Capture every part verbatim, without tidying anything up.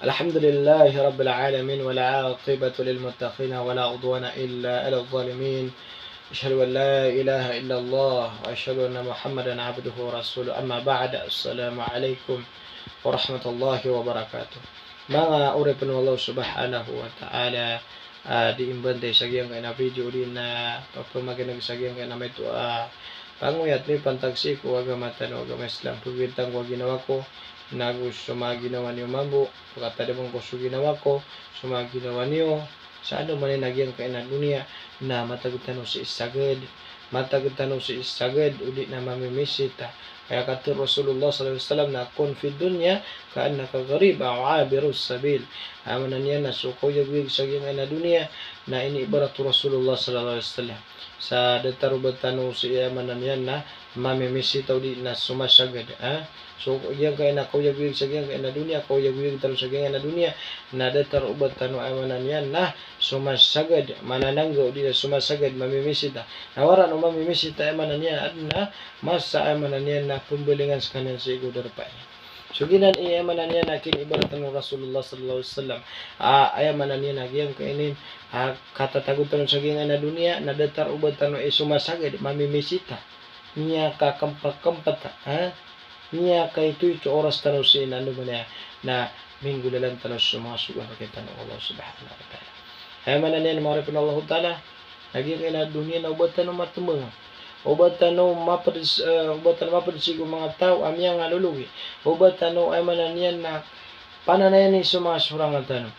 الحمد لله رب العالمين، والعاقبة للمتقين، ولا عدوان إلا على الظالمين. أشهد أن لا إله إلا الله، وأشهد أن محمدا عبده ورسوله. أما بعد، السلام عليكم ورحمة الله وبركاته. Manga oripn o Allah Subhanahu wa Ta'ala, a, di imbantay sa giyangkai a video odi na pamakin'g sa giyangkai a maito a pangoyat mipantag sii ko agama tano a agama Islam. Pagwitang ko a ginawa ko, nago so manga ginawa niyo mambo, pkatadmn ko so ginawa ko, so manga ginawa niyo, sa andamanaya a giyangkai a doniya, na matag tano sii sagad, matag tano sii sagad, odi na mamimisita. Aya katharo o Rasulullah sallallahu alaihi wasallam na, "Kun fid dunya ka'annaka gharib aw abirus sabil." Aya maana niyan na so kaoyagoyag sa giyangkai a doniya, na iniibarat o Rasulullah sallallahu alaihi wasallam. Sa datar o ba tano sii, aya maana niyan na mamimisita odi na somasagad, ha? So giyangkai a kaoyagoyag sa giyangkai a doniya, kaoyagoyag tano sa giyangkai a doniya, na datar o ba tano, aya maana niyan na somasagad, mananangga odi na somasagad, mamimisita. Na wara o mamimisita, aya maana niyan, adn a masa, aya maana niyan na pmbalingan skaniyan sii ko darpa iyan. So giyanan i, aya maana niyan na kiniibaratan o Rasulullah sallallahu alaihi wasallam. A, aya maana niyan na giyangkai ini, a, katatago tano sa giyangkai a doniya, na datar o ba tano i somasagad, mamimisita. Miyakakmpa-kmpat, ha? Miyakaitoito oras tano sii na andamanaya na minggolalan tano so manga sogoan rktano o Allah Subhanahu wa Ta'ala. Aya maana niyan, manga oripn o Allah Ta'ala, na giyangkai a doniya na o ba tano matmbang, o ba tano mapd, e, o ba tano mapd sii ko manga taw a miyangalologi, o ba tano, aya maana niyan na pananayani so manga soranga tano.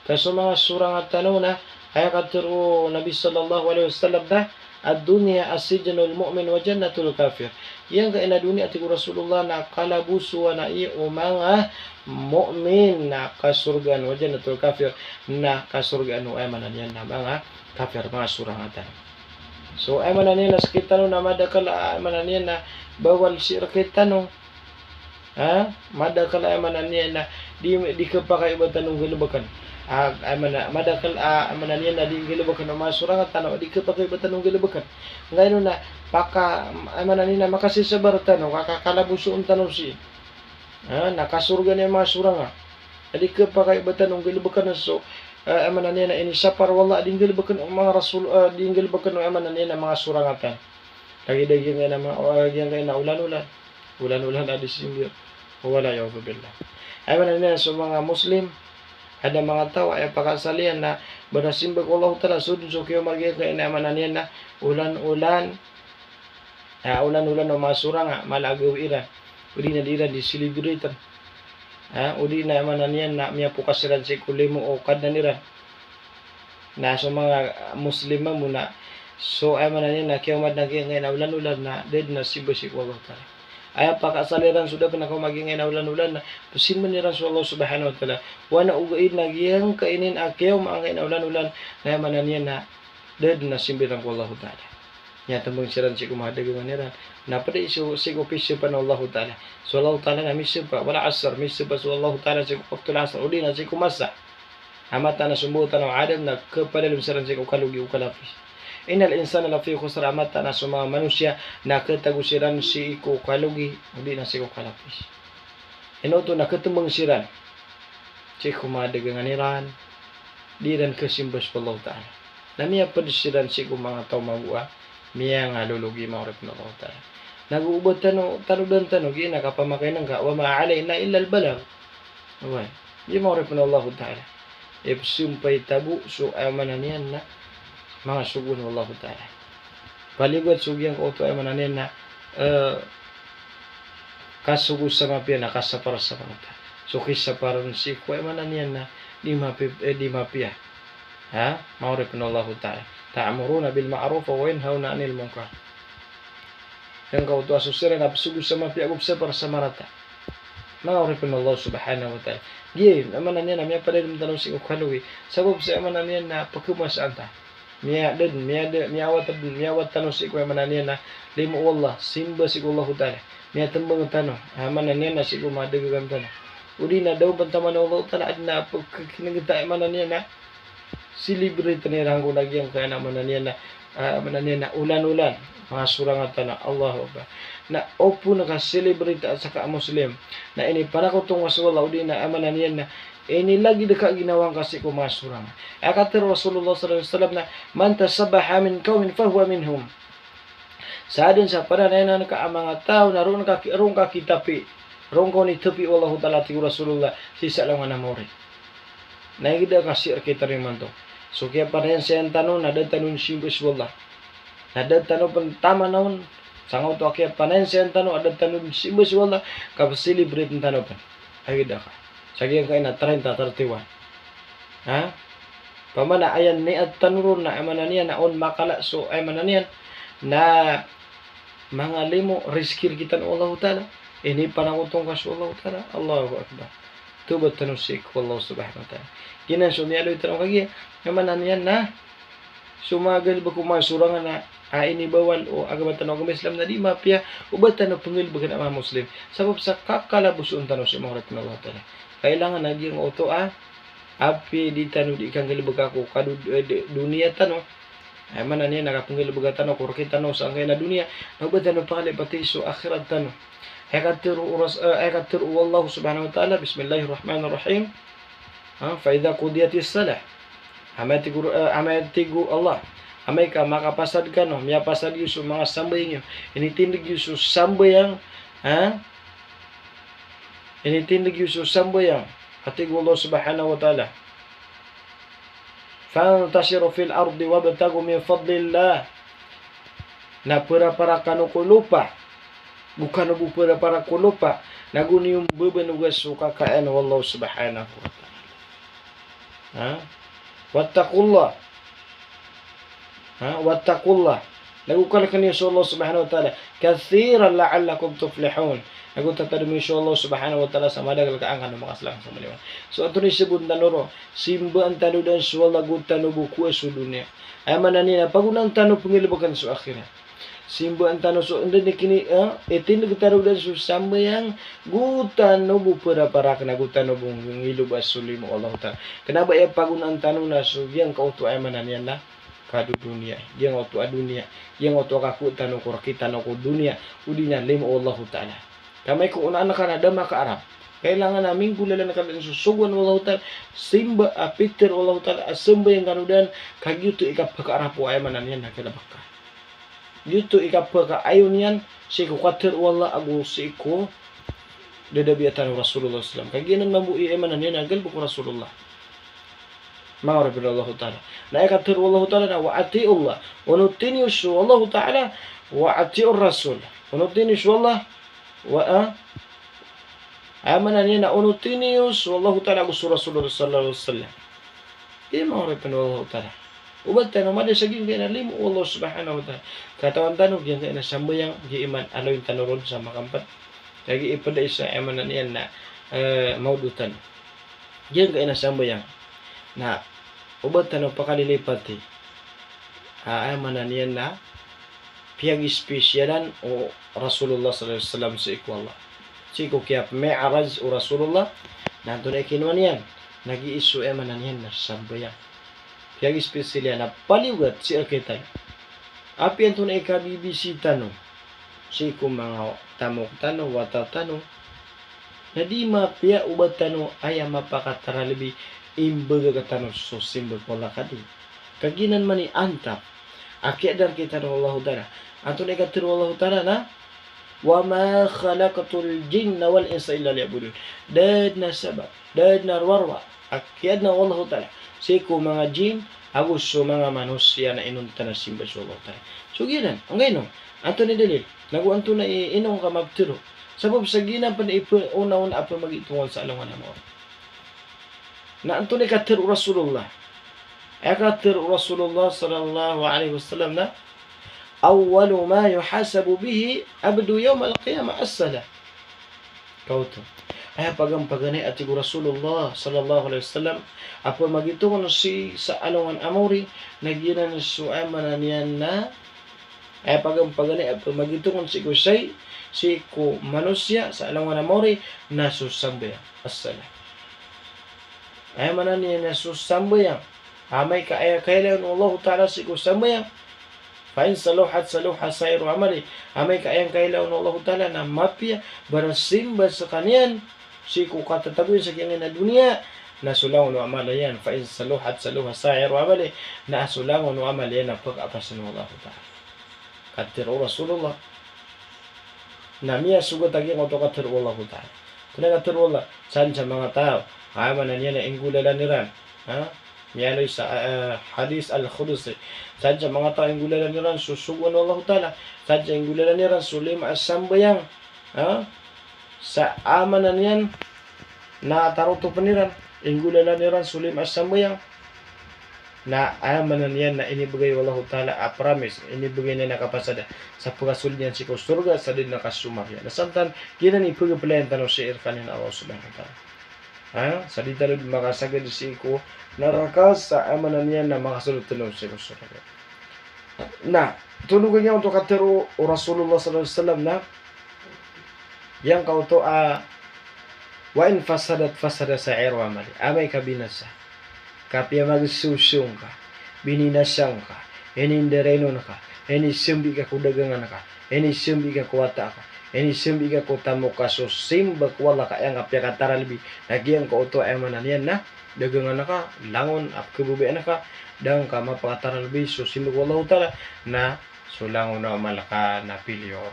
Ka so manga soranga tano na, aya katharo o Nabi sallallahu alaihi wasallam na, "Ad-dunya sijnul mu'min wa jannatul kafir." Giyangkai a doniya, a tig o Rasulullah, na kalabosowan ai o manga mu'min, na kasorgaan, wa jannatul kafir, na kasorgaan o, aya maana niyan na manga kafir, manga soranga tano. So, aya maana niyan na skitano na madakl, aya maana niyan na bawal sii rktano. Ha? Madakl, aya maana niyan na di, di khapakay o ba tano nggalbkn. A, aya maana, madakl, a, aya maana niyan na di nggalbkn o manga soranga tano, di khapakay o ba tano nggalbkn. Ngaino na paka, aya maana niyan na makasisabar tano, ka, ka, kalabosoon tano sii. Ha? Na kasorgaan iyan manga soranga. A di khapakay o ba tano nggalbkn so, e, aya maana niyan na inisapar o Allah a di nggalbkn o manga rasul, e, di nggalbkn o, aya maana niyan na manga soranga tano. Lagid a giyangkai a manga, e, giyangkai a olan-olan. Olan-olan a di simbir. Wal iyadhu billah. Aya maana niyan so manga Muslim, adn a manga taw a aya pakaasal iyan na ba na simba ko Allah Ta'ala so dn so kiyaoma, giyangkai a, aya maana niyan na olan-olan. A, olan-olan o manga soranga, mala a gawii iran. Odi na di iran di celebrate-an. A, odi na, aya maana niyan na miyapokas iran sii ko limo o Kadnan iran. Na so manga Muslim mambo na so, aya maana niyan na kiyaoma dn a giyangkai a olan-olan na da dn a simba sii ko Allah Ta'ala. Aya pakaasal iran so da pn a kaoma giyangkai a olan-olan na pzimban iran so Allah Subhanahu wa Ta'ala. Oway, na ogaid na giyangkai ini a kiyaoma angkai a olan-olan na, aya maana niyan na da dn a simba iran ko Allah Ta'ala. Miyatmbang siran sii ko manga dagangan iran. Na pd sii ko, sii ko pisapa o Allah Ta'ala. So Allah Ta'ala na misapa, wal asr, misapa so Allah Ta'ala sii ko wakto asr, odi na sii ko masa. A mataan a so mbawataan o Adam na khapadalm siran sii ko kalogi o kalapis. Innal insana lafi khusr, a mataan a so manga manosiya na khatago siran sii ko kalogi, odi na sii ko kalapis. Ino oto na khatmbang siran sii ko manga dagangan iran, di iran khasimba so Allah Ta'ala. Na miyapd siran sii ko manga taw mambo a miyangalologi, manga oripn o Allah Ta'ala. Nago o ba tano, tano dn tano, giya na kapamakainngka, wa ma alaina illal balagh. Oway, giya manga oripn o Allah Ta'ala. Ipzampai ta bo so, aya maana niyan na manga sogoan o Allah Ta'ala. Palibat so giyangkoto, aya maana niyan na, e, kasogo sa mapiya na kasapar sa marata. So kisapar sii ko, aya maana niyan na di mapi-, e, di mapiya. Ha? Manga oripn o Allah Ta'ala. Ta'muruna bil ma'ruf wa tanhawna 'anil munkar. Giyangkoto a so siran a psogo sa mapiya ago psapar sa marata. Manga oripn o Allah Subhanahu wa Ta'ala. Giya, aya maana niyan na miyapadalm tano sii ko kalogi. Sabap sa, aya maana niyan na pkhamasaan ta. Miyada dn, miyada, miyawat dn, miyawat tano sii ko, aya maana niyan na limo o Allah, simba sii ko Allah Ta'ala. Miyatmbang tano, aya maana niyan na sii ko manga dagangan tano. Odi na da on pn taman o Allah Ta'ala, adn a pkhakin'g ta, aya maana niyan na celebrate-an iran ko na giyangkai a, aya maana niyan na, a, aya maana niyan na olan-olan, manga soranga tano, Allahu Akbar. Na opama ka celebrate a saka Muslim na inipanakoto ngka so Allah, odi na, aya maana niyan na Ini lagid ka ginawa ngka sii ko manga sorang. Aya katharo o Rasulullah sallallahu alaihi wasallam na, "Man tashabbaha min qaumin fahuwa minhum." Sadn sa pananayanan ka a manga taw na roo ngka ki-, roo ngka kitapi, roo ngka onitapi o Allahu Ta'ala, tig o Rasulullah, sii sa alongan a maori. Na igira ka sii rktano imanto, so kiyapanayansayan tano na da tano simba so Allah. Na da tano pn taman on, sangkoto a kiyapanayansayan tano a da tano simba so Allah, ka psilibrate tano pn. Igira ka sa giyangkaina trenta, thirty-one. Ha? Pamana aya niyat tano ron na aya maana niyan na on makala so, aya maana niyan na manga limo, rizki rktano o Allahu Ta'ala. Inipanakoto ngka so Allahu Ta'ala. Allahu Akbar. Tawbat tano sii ko Allah Subhanahu wa Ta'ala. Giyanan so miyaaloy tano kagiya, aya maana niyan na so manga galbk o manga sorang na, a, inibawal o agama tano a agama Islam na di mapiya o ba tano pnggalbkn a manga Muslim. Sabap sa kakalaboson tano sii, manga oripn o Allahu Ta'ala. Kailangan a giyangkoto a, apiya di tano di kanggalbka ko kado-, eh, d-, doniya tano. Aya maana niyan na kapnggalbka tano ko rktano sangkanan a doniya, na o ba tano pakalipati so akhirat tano. Aya katharo o Ras-, eh, aya katharo o Allah Subhanahu wa Ta'ala, Bismillahir Rahmanir Rahim. Ha, "Fa idha qudiyatis salah." Amay tig o, eh, amay tig o Allah, amay ka makapasad kano, miyapasad iyo so manga sambayang iyo, initindg iyo so sambayang, ha? Initindg iyo so sambayang, a tig o Allah Subhanahu wa Ta'ala, "Fantashiru fil ardi wabtaghu min fadlillah." Na prapara kano ko lopa, go kano bo prapara ko lopa, na go niyo mbabanoga so kakayaan o Allah Subhanahu wa Ta'ala. Ha? Wattaqullah. Ha? Wattaqullah. Na go kalkn iyo so Allah Subhanahu wa Ta'ala kathiran la'allakum tuflihun. Na go tatadmi iyo so Allah Subhanahu wa Ta'ala sa madakl ka an kano makaslangk sa maliwan. So antonaa i sabot tano ron? Simbaan tano dn so Allah go tano bo kowa so doniya. Aya maana niyan na pagonaan tano pnggalbkn so akhirat. Simbaan tano so, anda ini kini, eh, itindg tano dn so sambayang, go tano bo prapara kna, go tano bo ngiloba so limo o Allahu Ta'ala. Kna ba aya pagonaan tano na so giyangkoto, aya maana niyan na kadodoniya, giyangkoto a doniya, giyangkoto a kakowa tano ko rktano ko doniya, odi na limo o Allahu Ta'ala. Ka amay ko onaan ka na da makaarap. Kailangan a minggolalan ka dn so sogoan o Allahu Ta'ala, simba a pitharo o Allahu Ta'ala, a sambayang kano dn, ka giyoto i kapakaarap o, aya maana niyan na kalbk ka. Giyoto i kapakaayon iyan sii ko katharo o Allah ago sii ko dadabiatan o Rasulullah sallallahu alaihi wasallam. Ka giyanan mambo i, aya maana niyan na galbk o Rasulullah. Manga oripn o Allahu Ta'ala. Na aya katharo o Allahu Ta'ala na, "Wa ati'ullah." Onoti niyo so Allahu Ta'ala, "wa ati'ur rasul." Onoti niyo so Allah, wa, a, aya maana niyan na onoti niyo so Allahu Ta'ala ago so Rasulullah sallallahu alaihi wasallam. Aya manga oripn o Allahu Ta'ala. O ba tano mada sa giyangkaina limo o Allah Subhanahu wa Ta'ala. Katawan tano giyangkaina sambayang, giya iman aloyn tano ron sa makampd. Kagiya ipd isa, aya maana niyan na, eh, mawdo tano. Giyangkaina sambayang na o ba tano pakalilipati. A, aya maana niyan na piyagispesyalan o Rasulullah sallallahu alaihi wasallam sii ko Allah. Sii ko kiyapmi'raj o Rasulullah, na antonaa i kinowa niyan? Na giya so, aya maana niyan na sambayang. Piyagispesyalan iyan na paliyogat sii rktano. Apiya antonaa i kabibisi tano sii ko manga tamok tano, wata tano, na di mapiya o ba tano aya mapakataralbi, imbaga tano so simba ko Allah ka di. Ka giyanan man i antap a kiyadar rktano o Allahu Ta'ala. Antonaa i katharo o Allahu Ta'ala na, "Wa ma khalaqtul jinna wal insa illa liya'budun." Da dn a sabap, da dn a rowarowa a kiyadna o Allahu Ta'ala sii ko manga jin ago so manga manosiya na inonta na simba so Allahu Ta'ala. So giyanan, angkaino? Antonaa i dalil? Nago antonaa i ino ngka maptharo? Sabap sa giyanan pn i phaona-ona a pamagitongan sa alongan a maori. Na antonaa i katharo o Rasulullah? Aya katharo o Rasulullah sallallahu alaihi wasallam na, "Awwalu ma yuhasabu bihi abdu yawmal qiyamah as-salah." Kaoto. Aya paganay-paganay a tig o Rasulullah sallallahu alaihi wasallam a pamagitongan sii sa alongan a maori, na giyanan so, aya maana niyan na, aya paganay-paganay a pamagitongan sii ko sii, sii ko manosiya sa alongan a maori, na so sambayang, as-salah. Aya maana niyan na so sambayang. Amay ka aya kailangan o Allahu Ta'ala sii ko sambayang, fa in saluhat saluha sa'iru amali. Amay ka aya kailangan o Allahu Ta'ala na mapiya, barasimba skaniyan sii ko katatago iyan sa giyangkaina doniya, na so langon o amal iyan, fa in saluhat saluha sa'iru amalihi, na so langon o amal iyan na pkapasn o Allahu Ta'ala. Katharo o Rasulullah. Na miyasogat a giyangkoto a katharo o Allahu Ta'ala. Antonaa i katharo o Allah? Sadn sa manga taw a aya maana niyan na inggolalan iran. Ha? Miyaaloy sa, eh, hadith al-qudsi. Sadn sa manga taw a inggolalan iran so sogoan o Allahu Ta'ala. Sadn sa inggolalan iran so lima a sambayang. Ha? Sa aya maana niyan na tarotopn iran, inggolalan iran so lima a sambayang. Na aya maana niyan na inibgay o Allahu Ta'ala a promise, inibgay niyan a kapasad sa pkasold iyan sii ko sorga sa da dn a kasomarya. Na santan, giyanan i pgplayan tano sii rkaniyan o Allah Subhanahu wa Ta'ala. Ha? Sa di tano dn makasagad sii ko naraka sa aya maana niyan na makasold tano sii ko sorga. Na, tolog a giyangkoto a katharo o Rasulullah sallallahu alaihi wasallam na giyangkoto a, wa in fasadat fasada sa'iru amalihi. Amay ka binasa, ka piyamagsosong ka, bininasa ngka, inindarainon ka, inisambi ka ko dagangan ka, inisambi ka ko wata ka, inisambi ka ko tamok ka so simba ko Allah ka aya ngka piyakataralbi, na giyangkoto a aya maana niyan na dagangan ka, langon a pkhababayaan ka, da ngka mapakataralbi so simba ko Allahu Ta'ala, na so langon o amal ka na failure.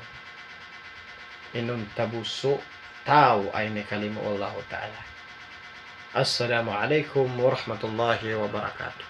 Inonta bo so taw a inikalimo o Allahu Ta'ala. Assalamu alaikum warahmatullahi wabarakatuh.